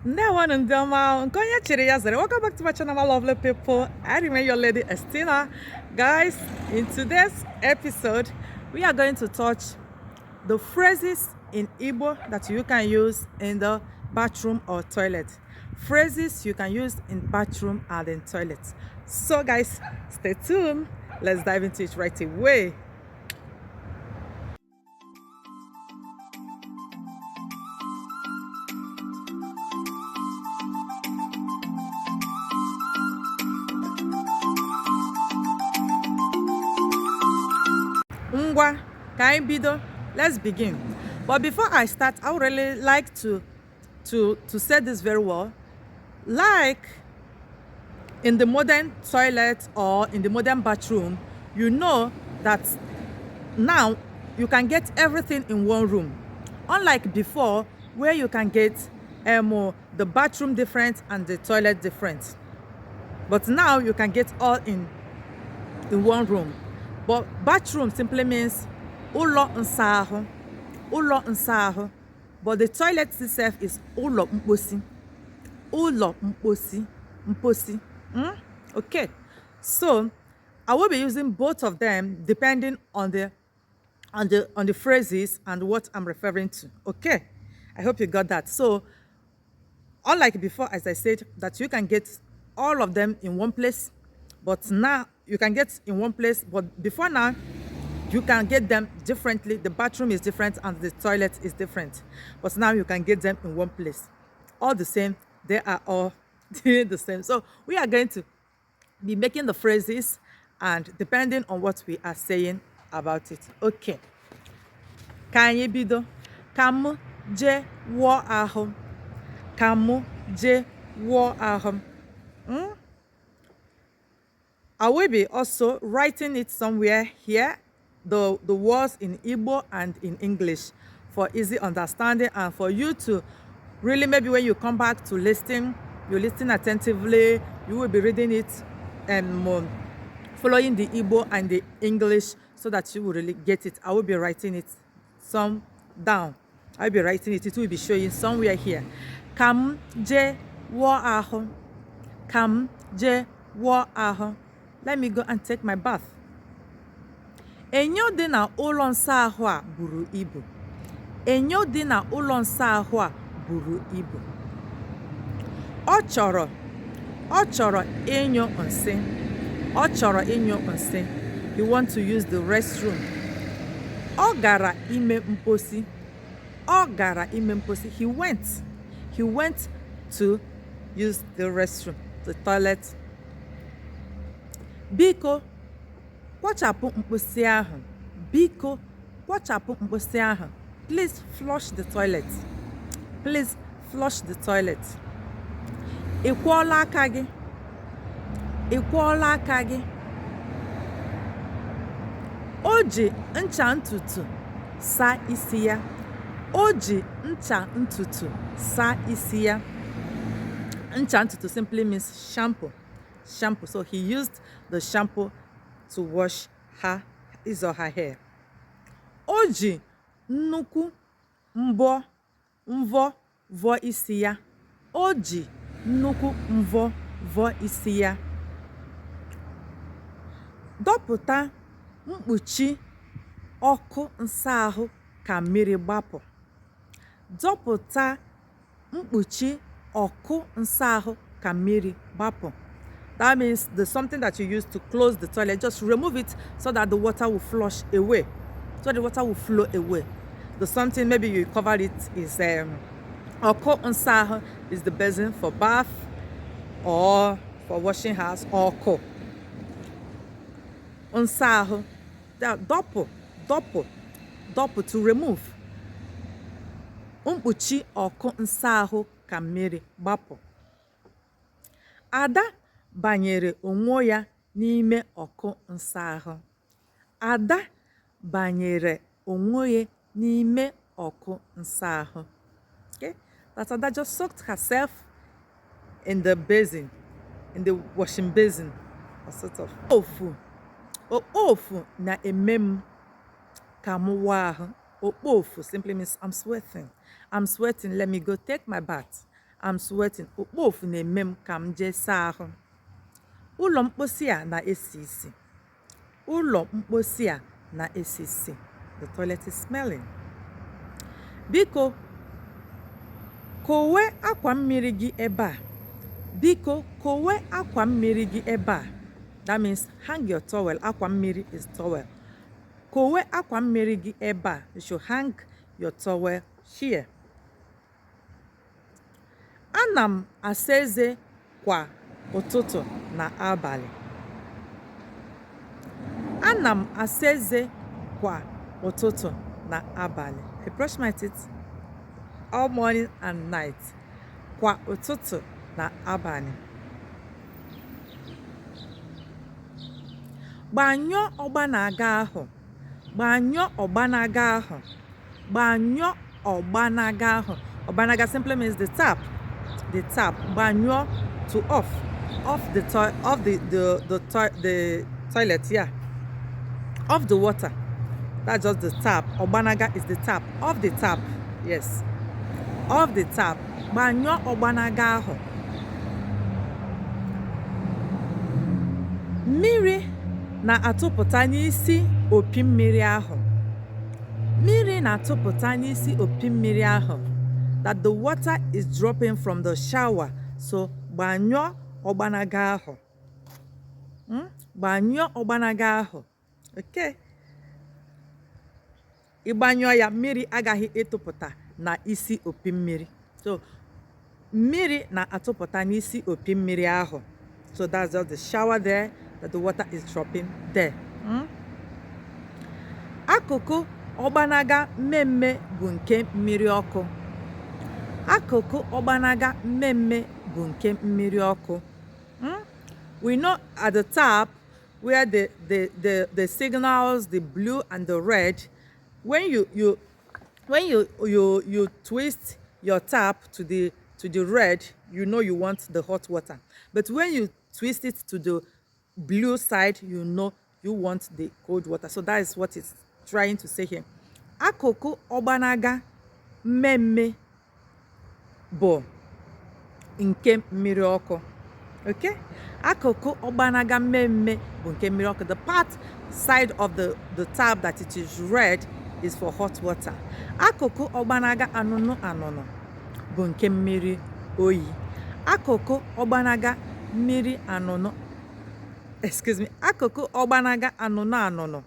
Ndewonu ndị ọma nke onye chiri ya zere. Welcome back to my channel, my lovely people. I remain your lady Estina. Guys, in today's episode, we are going to touch the phrases in Igbo that you can use in the bathroom or toilet. Phrases you can use in bathroom and in toilet. So guys, stay tuned. Let's dive into it right away. Ngwa, ka anyị bido. Let's begin. But before I start, I would really like to say this very well. Like in the modern toilet or in the modern bathroom, you know that now you can get everything in one room. Unlike before, where you can get the bathroom different and the toilet different. But now you can get all in one room. But bathroom simply means ụlọ nsa ahụ, ụlọ nsa ahụ. But the toilet itself is ụlọ mkposi, ụlọ mkposi, mposi. Okay, so I will be using both of them depending on the phrases and what I'm referring to. Okay, I hope you got that. So unlike before, as I said, that you can get all of them in one place, but now you can get in one place, but before now you can get them differently. The bathroom is different and the toilet is different, but now you can get them in one place. All the same, they are all the same. So we are going to be making the phrases and depending on what we are saying about it. Okay, ka anyị bido. Ka m jee wụọ ahụ, ka m jee wụọ ahụ. I will be also writing it somewhere here, the words in Igbo and in English, for easy understanding and for you to really, maybe when you come back to listen, you listen attentively, you will be reading it and following the Igbo and the English so that you will really get it. I will be writing it some down. I'll be writing it. It will be showing somewhere here. Ka m jee wụọ ahụ. Ka m jee wụọ ahụ. Let me go and take my bath. Enyo dị na ụlọ nsa ahụ a buru ibu. Enyo dị na ụlọ nsa ahụ a buru ibu. Ọ chọrọ ịnyụ nsị. Ọ chọrọ ịnyụ nsị. He want to use the restroom. Ọ gara ime mposi. Ọ gara ime mposi. He went to use the restroom, the toilet. Biko, kwọchapụ mposi ahụ. Biko, kwọchapụ mposi ahụ. Please flush the toilet. Please flush the toilet. Ị kwọọla aka gị? Ị kwọọla aka gị? O ji ncha ntutu saa isi ya. O ji ncha ntutu saa isi ya. Ncha ntutu simply means shampoo. Shampoo. So he used the shampoo to wash her his or her hair. O ji nnukwu mbọ mvọ vọọ isi ya. O ji nnukwu mvọ vọọ isi ya. Dọpụta mkpuchi ọkụ nsa ahụ ka mmiri gbapụ. Dọpụta mkpuchi ọkụ nsa ahụ ka mmiri gbapụ. That means the something that you use to close the toilet, just remove it so that the water will flush away. So the water will flow away. The something maybe you cover it is ọkụ nsa ahụ is the basin for bath or for washing house. Ọkụ nsa ahụ. Dọpụ, dọpụ, dọpụ, to remove. Mkpuchi ọkụ nsa ahụ ka mmiri gbapụ. Ada banyere onwe ya n'ime ọkụ nsa ahụ. Ada banyere onwe ya n'ime ọkụ nsa ahụ. Okay, that Ada just soaked herself in the basin, in the washing basin, or sort of. Ofu, okpofu na-eme m ka m wụọ ahụ. Okpofu simply means I'm sweating. I'm sweating. Let me go take my bath. I'm sweating. Okpofu na-eme m ka m jee saa ahụ. Ụlọ mkposi a na-esi isi. Ụlọ mkposi a na-esi isi. The toilet is smelling. Biko, kowe akwa mmiri gị ebe a. Biko, kowe akwa mmiri gị ebe a. That means hang your towel. Akwa mmiri is towel. Kowe akwa mmiri gị ebe a. You should hang your towel here. Ana m asa eze kwa ụtụtụ na abalị. Ana m asa eze kwa ụtụtụ na abalị. I brush my teeth all morning and night. Kwa ụtụtụ na abalị. Gbanyụọ ọgbanaga ahụ. Gbanyụọ ọgbanaga ahụ. Gbanyụọ ọgbanaga ahụ. Ọgbanaga simply means the tap. The tap. Gbanyụọ, to off. Off the to off the toilet, yeah. Off the water. That's just the tap. Ọgbanaga is the tap. Off the tap. Yes. Off the tap. Gbanyụọ ọgbanaga ahụ. Mmiri na-atụpụta n'isi opi mmiri ahụ. Mmiri na-atụpụta n'isi opi mmiri ahụ. That the water is dropping from the shower. So gbanyụọ ọgbanaga ahụ. Gbanyụọ ọgbanaga ahụ. Okay. Ị gbanyụọ ya, mmiri agaghị etopụta na isi opi mmiri. So mmiri na-atụpụta n'isi opi mmiri ahụ. So that's just the shower there, that the water is dropping there. Akụkụ ọgbanaga mmemme bụ nke mmiri ọkụ. Akụkụ ọgbanaga mmemme bụ nke mmiri ọkụ. We know at the tap where the signals, the blue and the red, when you twist your tap to the red, you know you want the hot water. But when you twist it to the blue side, you know you want the cold water. So that is what it's trying to say here. Akụkụ ọgbanaga mmemme bụ nke mmiri ọkụ. Okay? Akụkụ ọgbanaga mmemme bụ nke mmiri ọkụ. The part side of the tap that it is red is for hot water. Akụkụ ọgbanaga anụnụ anụnụ bụ nke mmiri oyi. Akụkụ ọgbanaga mmiri anụnụ, excuse me, akụkụ ọgbanaga anụnụ anụnụ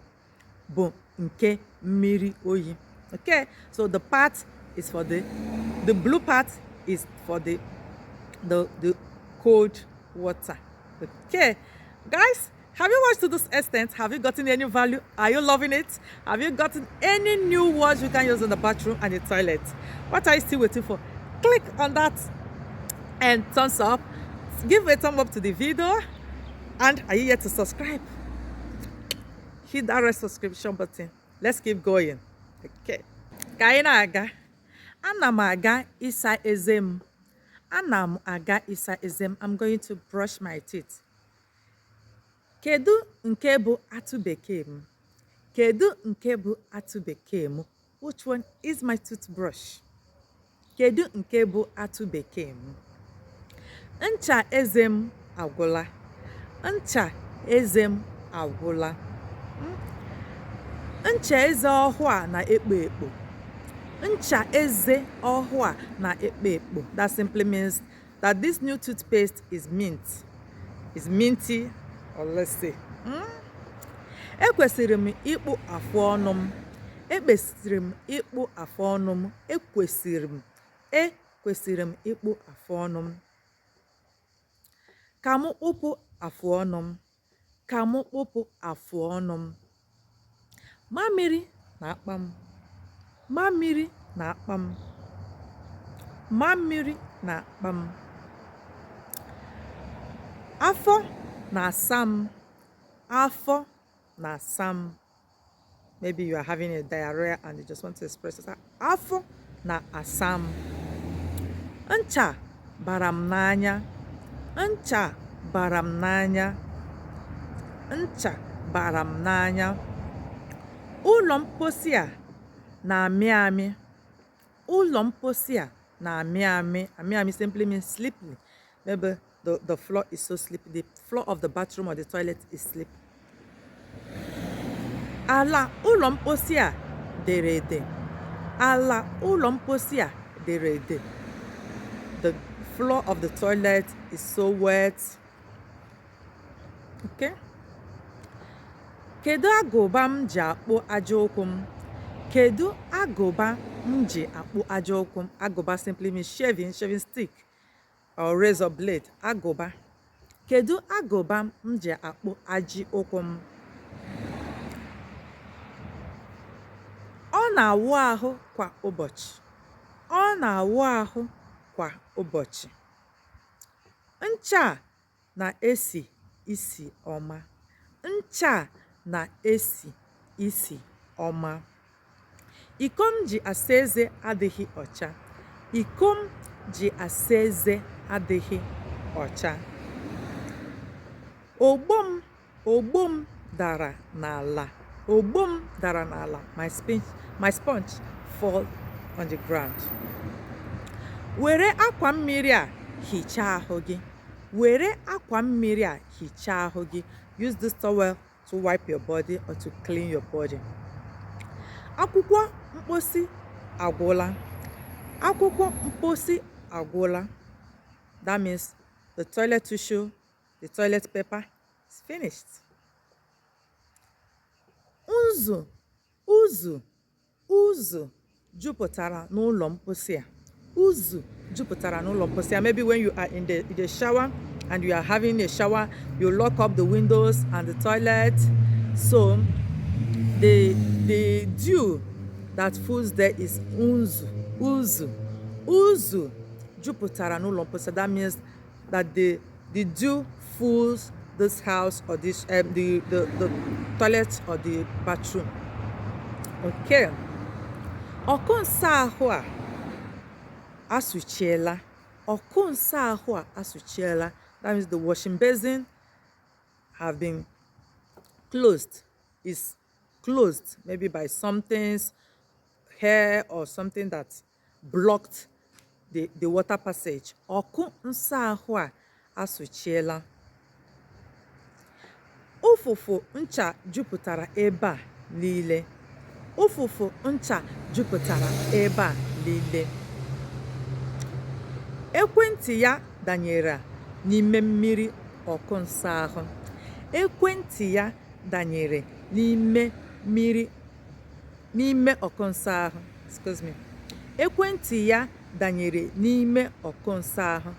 bụ nke mmiri oyi. Okay, so the part is for the blue part is for the cold water. Okay, guys, have you watched to this extent? Have you gotten any value? Are you loving it? Have you gotten any new words you can use in the bathroom and the toilet? What are you still waiting for? Click on that and thumbs up. Give a thumb up to the video. And are you yet to subscribe? Hit that red subscription button. Let's keep going. Okay. Ka anyị na-aga. Ana m aga ịsa eze m. Ana m aga ịsa eze m. I'm going to brush my teeth. Kedu nke bụ atụ bekee m? Kedu nke bụ atụ bekee m? Which one is my toothbrush? Kedu nke bụ atụ bekee m? Ncha eze m agwụla. Ncha eze m agwụla. Ncha eze ọhụụ a na-ekpo ekpo. Ncha eze ọhụụ a na-ekpo ekpo. That simply means that this new toothpaste is mint. Is minty, or let's say. Ekwesịrị m ịkpụ afụ ọnụ m. Ekwesịrị m ịkpụ afụ ọnụ m. Ekwesịrị m ịkpụ afụ ọnụ m. Ka mụ kpụpụ afụ ọnụ m. Ka mụ kpụpụ afụ ọnụ m. Mamịrị na-akpa m. Mamịrị na-akpa m. Mamịrị na-akpa m. Afọ na-asa m. Afọ na-asa m. Maybe you are having a diarrhea and you just want to express it. Afọ na-asa m. Ncha bara m n'anya. Ncha bara m n'anya. Ncha bara m n'anya. Ụlọ mposi a na-amị amị. Ụlọ mposi a na-amị amị. Amị amị simply means slippery. Maybe the floor is so slippery. The floor of the bathroom or the toilet is slippery. Ala ụlọ mposi a dere ede. Ala ụlọ mposi a dere ede. The floor of the toilet is so wet. Okay. Kedu agụba m ji akpụ aja ụkwụ m? Kedu agụba m ji akpụ aja ụkwụ m? Agụba simply means shaving, shaving stick or razor blade. Agụba. Kedu agụba m ji akpụ ajị ụkwụ m? Ọ na-awụ ahụ kwa ụbọchị. Ọ na-awụ ahụ kwa ụbọchị. Ncha a na-esi isi ọma. Ncha a na-esi isi ọma. Iko m ji asa eze adịghị ọcha. Iko m ji asa eze adịghị ọcha. Ogbo m ogbo m dara n'ala. Ogbo m dara n'ala. My sponge fall on the ground. Were akwa mmiri a hichaa ahụ gị. Were akwa mmiri a hichaa ahụ gị. Use this towel to wipe your body or to clean your body. Akwụkwọ mposi agwụla. Akwụkwọ mposi agwụla. That means the toilet tissue, the toilet paper is finished. Nzu, uzu, uzu jupụtara n'ụlọ mposi a. Uzu jupụtara n'ụlọ mposi a. Maybe when you are in the shower and you are having a shower, you lock up the windows and the toilet. So the dew that fills there is unzu, uzu. Uzu jupụtara n'ụlọ mposi. That means that the dew fills this house or this the toilet or the bathroom. Okay. Ọkụ nsa ahụ a asụchiela. Ọkụ nsa ahụ a asụchiela. That means the washing basin have been closed. Is closed maybe by something's hair or something that blocked the water passage. Ọkụ nsa ahụ a asụchiela. Ụfụfụ ncha jupụtara ebe a niile. Ụfụfụ ncha jupụtara ebe a niile. Ekwentị ya danyere n'ime mmiri ọkụ nsa ahụ. Ekwentị ya danyere n'ime mmiri n'ime ọkụ nsa ahụ. Excuse me. Ekwentị ya danyere n'ime ọkụ nsa ahụ.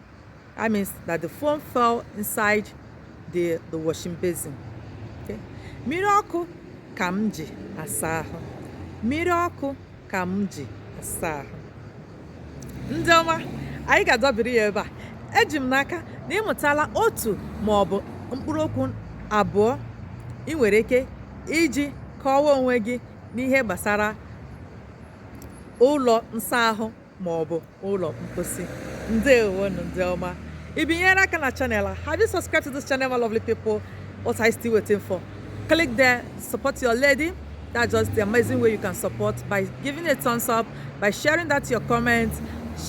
That means that the phone fell inside the washing basin. Okay. Mmiri ọkụ ka m ji asa ahụ. Mmiri ọkụ ka m ji asa ahụ. Ndị ọma, anyị ga-adọbiri ya ebe a. Eji m n'aka na ị mụtala otu ma ọ bụ mkpụrụ okwu abụọ ị nwere ike iji kọwaa onwe gị n'ihe gbasara ụlọ nsa ahụ ma ọ bụ ụlọ mposi. Ndewonu, ndị ọma. Ị binyere aka na channel a? Have you subscribed to this channel, my lovely people? What are you still waiting for? Click there, support your lady. That's just the amazing way you can support, by giving a thumbs up, by sharing that your comments,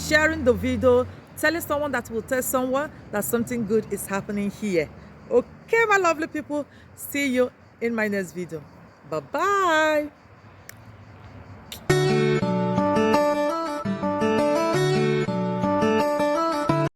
sharing the video, telling someone that will tell someone that something good is happening here. Okay, my lovely people, see you in my next video. Bye bye.